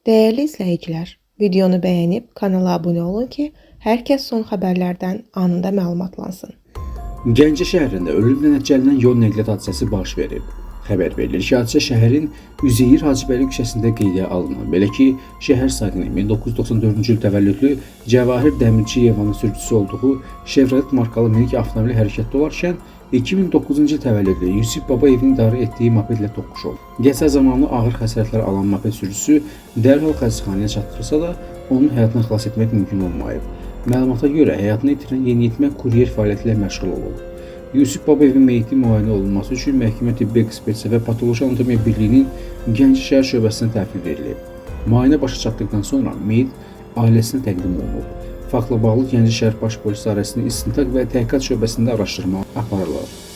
Dəyərli izləyicilər, videonu bəyənib kanala abunə olun ki, hər kəs son xəbərlərdən anında məlumatlansın. Gəncə şəhərində ölümlə nəticələnən yol nəqliyyat hadisəsi baş verib. Xəbər verilir ki, hadisə şəhərin Üzeyir Hacıbəyli küçəsində qeydə alınıb. Belə ki, şəhər sakini 1994-cü il təvəllüdlü Cəvahir Dəmirçiyevanın sürücüsü olduğu Chevrolet markalı minik avtomobili hərəkətdə olarkən 2009-cu il təvəllüdlü Yusif Babayevin idarə etdiyi mopedlə toqquşub. Qəza zamanı ağır xəsarətlər alan moped sürücüsü dərhal xəstəxanaya çatdırılsa da, onun həyatını xilas etmək mümkün olmayıb. Məlumata görə həyatını itirən yeniyetmə kuryer fəaliyyəti ilə məşğul olub. Yusif Babayevin meyiti müayinə olunması üçün məhkəmə tibbi ekspertizə və patoloji anatomiya birliyinin Gəncə şəhər şöbəsinə təhvil verilib. Müayinə başa çatdıqdan sonra meyit ailəsinə təqdim olunub. Faktla bağlı Gəncə şəhər Baş Polis İdarəsinin İstintaq və Təhqiqat şöbəsində araşdırma aparılır.